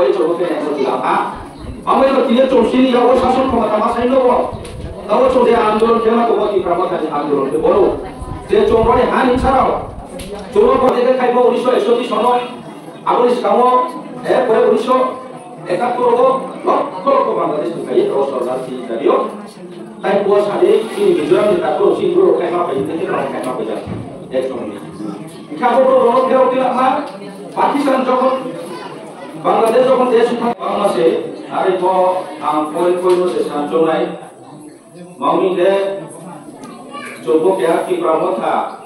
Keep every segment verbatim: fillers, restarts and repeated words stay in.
Oi, chwng khe nai chwng ha. Amai no tini chwng sini yago sason khoma tama sai no bo. Tamo chwng je andolon khe ma tobo Tipra Motha ni andolon khe boro. Je chwng roni ha ni sarao. Chwng ko je khai bo unisho ekshoti sono. Aboni skango, eh, pore unisho ekattor go lokho lokho Bangladesh ni khai o sorkar si jario. Tai bo sadi chini Mizoram ni takhuk chini borok khai ma pai, tei borok khai ma pai jak. Ek chwng ni. Kha bo borok rok pheo pheo ma Pakistan jokhon Bangladesh jokhon desh thang ma se, are bo ang point point no se san chongnai. Mami de jobo kya Tipra Motha,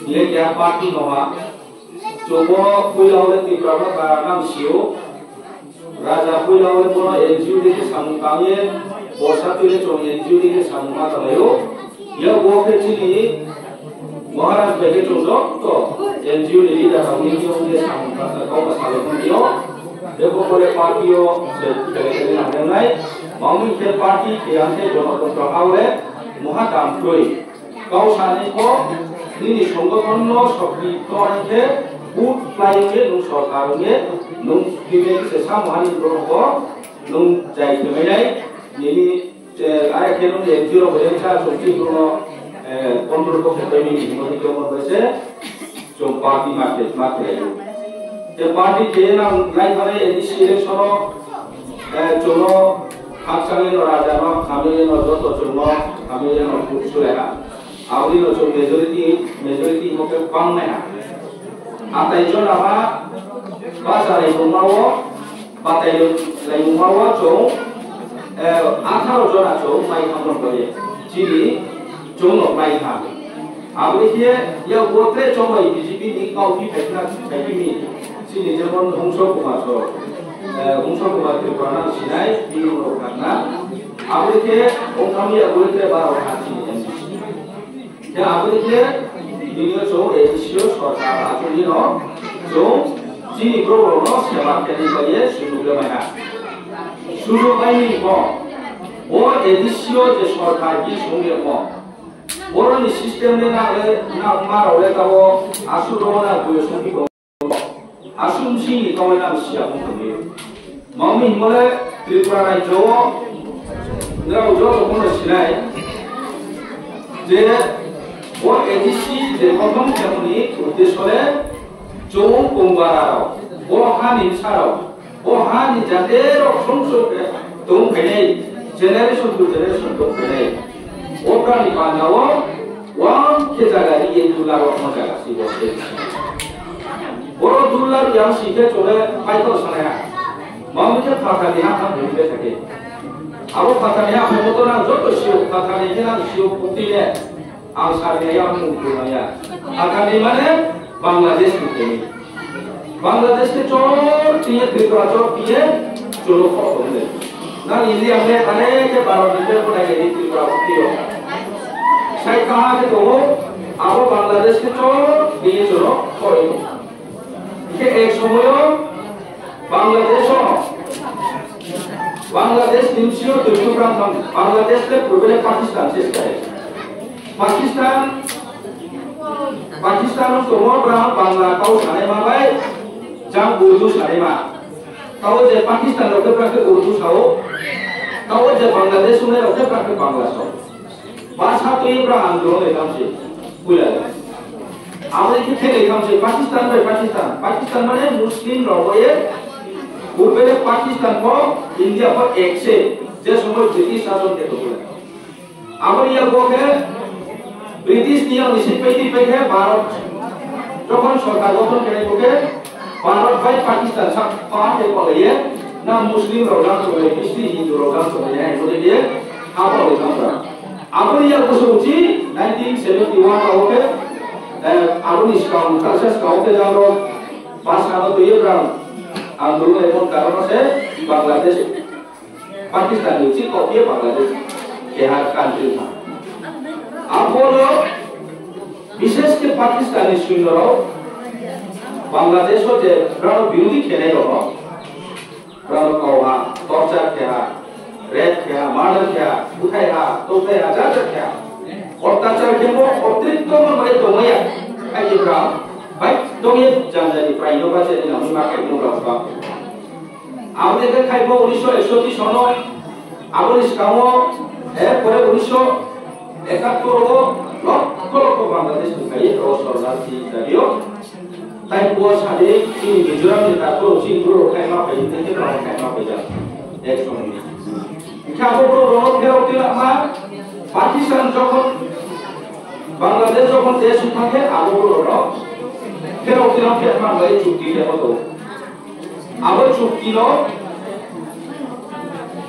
ye kya party no ha. Jobo puila ole Tipra Motha nang sio. Raja puila oi bono N G O digi samung tangye, borsa twi chwng N G O digi samung ma tanglaio. Yago khe chini Maharaj bai khe chwng joto N G O ni leader rok ni khe wngkhe samung tangkha kok salai tongphio. Beko pore party o se kele kele nangjaknai. Mamwi khe party khe ang khe jono tongthok aure moha dam kwrwi. Kau sani kok nini songothon no sokti to hingke but khlai wngye nwng sorkar wngye nwng tini se samo hani borok bo nwng jai khe mainai nini, eh, are khe nwng N G O rok bai wngsa chwng chini borok no, eh, control kok khe paimani hinwi khe omo bai se chwng party ma khe ma khe. Te party khe nang lai thani A D C election o, eh, chwng no khakchangni no raja no khamwi no joto chwng no khamwi no kutsu lai ha. Aboni no chwng majority, majority himo khe bang nai ha. Atai jona ba bacha lai tongma o, batai lai tongma o chwng, eh, atharo jona chwng mai thangma khe chini chwng no mai ha. Aboni khe ya bo tre chwng bai B J P ni kau phi phaikna phaikni chini jemon Hongso Kumar so, eh, Hongso Kumar Tripura nang sinai bini rok khakna. Aboni khe ongkham ya bo tre baro ha chini M D C. Khe aboni khe bini chwng A D C o sorkar achukni no chwng chini borok rok no sema khe ni bai ye sujug le maiha. Sujug bai ni bo bo A D C o je sorkar bi song ye mo. Boroni system le na le na ma rok le tabo asuk rok na buyo song bi. Asum sini kawai nang siya mung tongwi. Mami himale Tripura rajyo o nrao joto kono sinai je o A D C je kothom khemoni uddesho le chwng kongbararok, bo hani bwsarok, bo hani jate rok song song khe tong phainai, generation to generation tong phainai. O prani panda o Wang khe jaga ri ye dula rok no jaga si bo se. Boro dula yang si khe chole pai to sana ya. Mau khe phatha ni ha ha bhi be thake. Abo phatha ni ha mo to na joto sio phatha ni khe na sio puti le. Ang sa ni ya mung tu na ya. Phatha ni mane Bangladesh ni khe. Bangladesh ke chor tiye, Tripura chor tiye, choro kok kok le. Nang India me kane ke Bharat ni ko nai ke Tripura ko tiyo. Sai kaha ke to, abo Bangladesh ke chor tiye choro kok. Ke ek somoyo Bangladesh o, Bangladesh nimsio Tripura Bangladesh le purbe Pakistan se sai. Pakistan, Pakistan o tongo bra Bangla kau sanai ma bai, jang Urdu sanai ma. Kau je Pakistan rok khe bra khe Urdu sao, kau je Bangladesh sunai rok khe bra khe Bangla sao. Basa twi bra andolon le kamse, puila. Abo khe khe le kamse Pakistan bai Pakistan, Pakistan mane Muslim rok ye, ubele Pakistan ko India ko ek se, je somoy British sason ke to puila. Aboni yago khe British ni yang isi peti pekhe Bharat jokhon sorkar gothon khe khe Bharat bai Pakistan sa pa khe kolaye na Muslim rok jang kolaye, Christian Hindu rok jang kolaye, hai kolaye abo le jang. Aboni yago se uchi nineteen seventy one abo khe, eh, aboni skang, kasa skang khe jang rok bas ano tuye brang andolon ebon karon se Bangladesh Pakistan ni uchi kok ye Bangladesh keha country ma. Abono bishesh khe Pakistan ni suinyo rok Bangladesh o je brao birodi khenai rok, brao kau ha, torture khe ha, rape khe ha, murder khe ha, buthai ha, tothai ha, ja ja khe ha. Otyachar khe mo otirikto mo bai tongmaya, ai je brao bai tongye janjani prai no ba je ni nang ma kai mo brao ba. Aboni khe khai bo unisho eksotti sono, aboni swkango, er pore unisho ekattor o lokho lokho Bangladesh ni khai o sornarthi jario. Tai bo sadi chini Mizoram ni takhuk chini bru khai ma pai, tei khe bru khai ma pai jak. Ek somoy ni. Khe abo bru rok pherok twi lakma, Pakistan jokhon, Bangladesh jokhon desh wngkha khe abo bru rok pherok twi lakma bai chukti khe hoto. Abo chukti no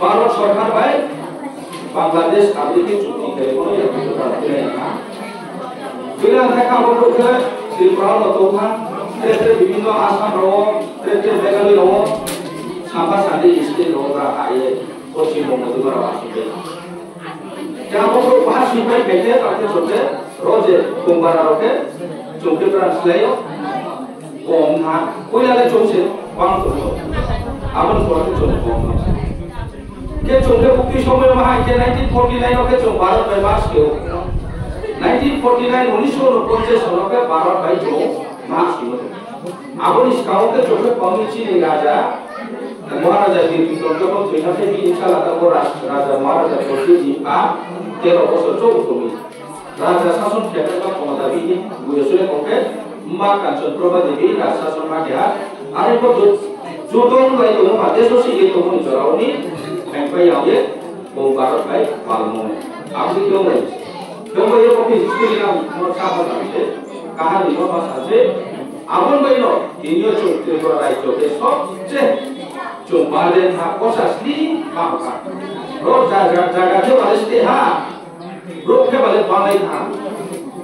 Bharat sorkar bai Bangladesh aboni khe chukti khe bono yakni kwtal khe nai kha. Bini thai kha abo khe Tripura no tong kha, tre tre bibhinno Assam rok, tre tre Meghalaya rok, samba sandi state rok ra ha ye Poschim Bongo Tripura rok asuk khe. Khe abo khe bahar sipai khe khe, tar khe chwng khe ro je Bongbara rok khe chwng khe bwrang swlai o kom kha. Puila le chwng se bang tongo. Aboni pore khe chwng kom kha. Khe chwng khe buktui somoi ma hai khe nineteen forty nine o khe chwng Bharat bai mas khe o. Nineteen forty nine, unisho unoponchas sono khe Bharat bai chwng mas khe o. Aboni swkango khe chwng khe Pamit chini raja, Maharaja Bir Bikram jokhon thwina khe bini bwsala tabuk Raj-, Raja Maharaja Prasad ni a tero bosor chouh tongwi. Raja sason khe khe ba khomota bini buya sule kok khe ma Kanchan Prabha Devi raj sason ma keha. Ani bo ju-, judon lai tongma deso si ye tongmani jorao ni thangpai yang ye bo Bharat bai palmo. Aboni tongmani. Tongmani ye bo khe history ni ang mo sa ba se. Kahani no ma sa se. Aboni bai no, tini o chwng Tripura rajyo khe sobse chwng bade ha kosa sli ha ha. Ro jaga, jaga khe bale sli ha. Ro khe bale bangai ha.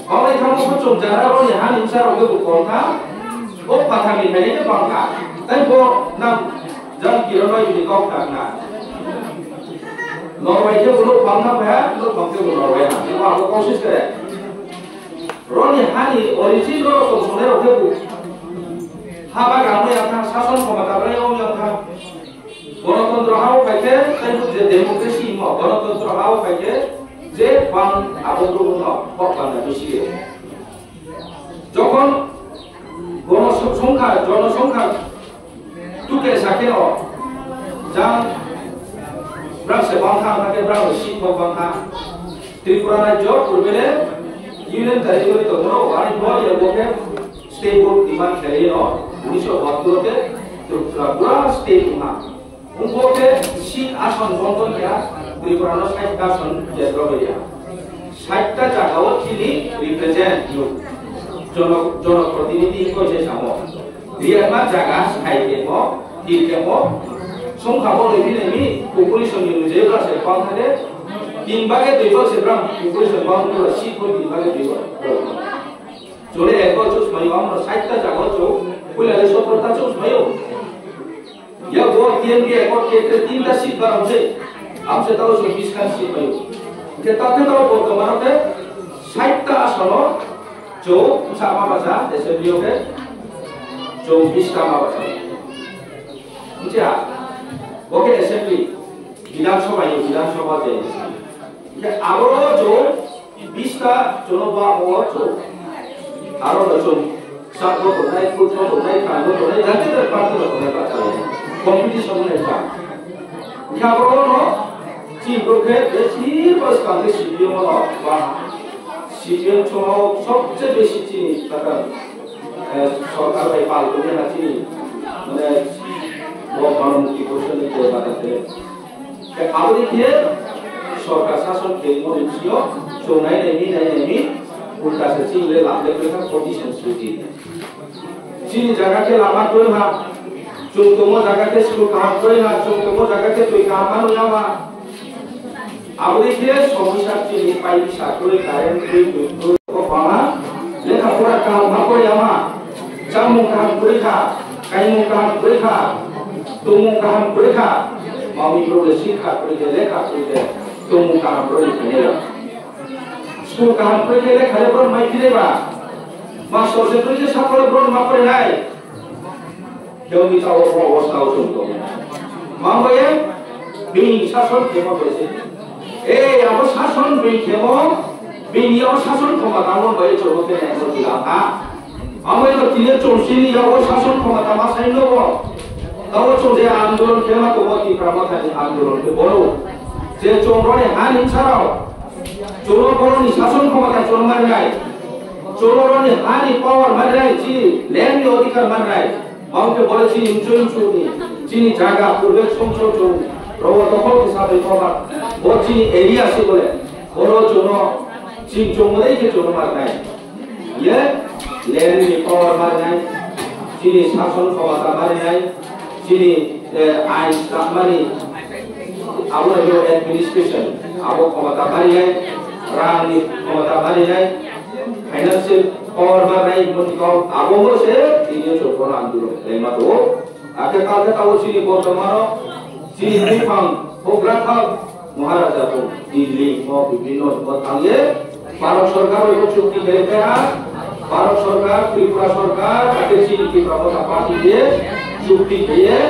Bangai ha mo chwng jaga ro ni ha ni sa ro khe bo kon ha. O pathar ni khe bang ha. Tai bo nang jang kiro no ni kok tak na. Norway khe bo bang ha ba, no bang khe bo Norway ha. Ko abo kosis kare. Roni hani origin ro song songnai rok khe bu. Ha bagra wng yang kha, sason khomota bai wng yang kha. Gonotantro ha o khai khe, tei bu je democracy himo, gonotantro ha o khai khe, je bang abo bru no kok bang da bisi. Jokhon gono songkha, jono songkha Tuke sakhe o jang brang se bang kha, hake brang se sik bang kha. Tripura rajyo purbele Union Territory tongmano, ani bo ya bo khe state board demand khlai no, unisho bahattor khe Tripura pura state wngkha. Wngbo khe seat ason bonton khe Tripura no sait ta ason kendro ya. Sait ta jaga o chini represent nuk. Jono, jono protinidhi ko je samo. Riyakma jaga sai kemo, tir kemo, songkha bo lebi lebi, population ni nujai bra se bang thade, tin bage dui bag se bra population bang thade, si ko tin bage dui bag. Jole ek bag chus mayo, amra sait ta jaga chuk, puila le sotro ta chus mayo. Ya bo T N P ek bag ke tin ta seat bra se, am se tao chuk bis khan seat mayo. Ke ta ke tao bo to mano ke, sait ta asono, Chwng bwsa ma bwsa assembly o khe chwng bista ma bwsa. Wngya, bo khe assembly, Bidhan Sabha, Bidhan Sabha je. Hingkhe abo chwng bista chwng ba o chwng. Aro no chwng sat bo tongnai, kut bo tongnai, phan bo tongnai, jati jati party bo tongnai bwsa. Competition nai ba. Hingkhe abo no chini bwkhe besi bwsa khe C P M o no ba. C P M chwngno sobse besi chini tatar, eh, sorkar bai pal tongwi ha chini, mane, bo Gana Mukti Porishod ni je bata te. Te aboni khe sorkar sason khe mo ni sio chwng nai nai ni nai nai ni ulta se chini le lam le kha forty cents rupees. Chini jaga khe lama kwrwi ha, chwng tongmo jaga khe school kaham kwrwi ha, chwng tongmo jaga khe twi kaham manu ya ma. Aboni khe somosya chini pai bisa kwrwi, current kwrwi, twi kwrwi, o bana lekha pora kaham ha kwrwi ya ma. Chamung kaham kwrwi kha, kaimung kaham kwrwi kha, tongmung kaham kwrwi kha. Mami bro le sikha kwrwi khe, lekha kwrwi khe, tongmung kaham kwrwi khe. School kaham kwrwi khe lekha le bro mai phire ba. Master se kwrwi khe sakole bro ma kwrwi nai. Khe wngwi ta o, o, o, sa o chwng tong. Mangbaye bini sason khemo bai se. Ei, abo sason bini khemo, bini abo sason khoma tamo bai chwng khe nai mo tila ha. Amo ino tile chwng sini abo sason khoma tama sai no bo. Tabo chwng je andolon khe ma tongo, Tipra Mothani andolon khe bono je chwng roni hani bwsarok, chwngno boroni sason khomota chwng mannai, chwngno roni hani power mannai, chini land ni odhikar mannai, bangkhe boro chini mchung mchungni, chini jaga purbe songchong chwng rogo dokhol khe sabai koba, bo chini area se bole, boro chwngno chini chwng mwnai khe chwngno mannai. Ye, land ni power marinai, chini sason khomota marinai, chini, eh, ain swnamani, abo no administration, abo khomota marinai, rang ni khomota marinai, financial power marinai, moni kok, abo bo se, tini yo chokon andolon, lema to. Ake kalke tabo chini bortomano, chini buphang, bugra thang, Maharaja bo Delhi o bibhinno jaga thangwi Bharat Sarkar bai bo chukti khe kha, Bharat Sarkar, Tripura Sarkar, ake chini Tipra Motha Party je chukti khe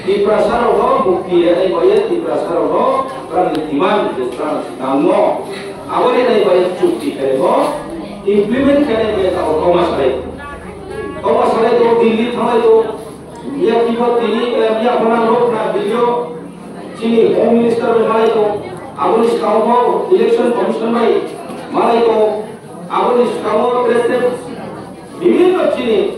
Tiprasa rokno mukti rwnai bai Tiprasa rokno rang demand je rang nangno. Aboni nai bai chukti khe bo implement khe nai bai tabo koma salai. Koma salai to Delhi thanglai to. Miya kiphil tini, eh, miya phano ang rok na video chini Home Minister bai malai tong, aboni swkango Election Commission bai malai tong, aboni swkango President bibhinno chini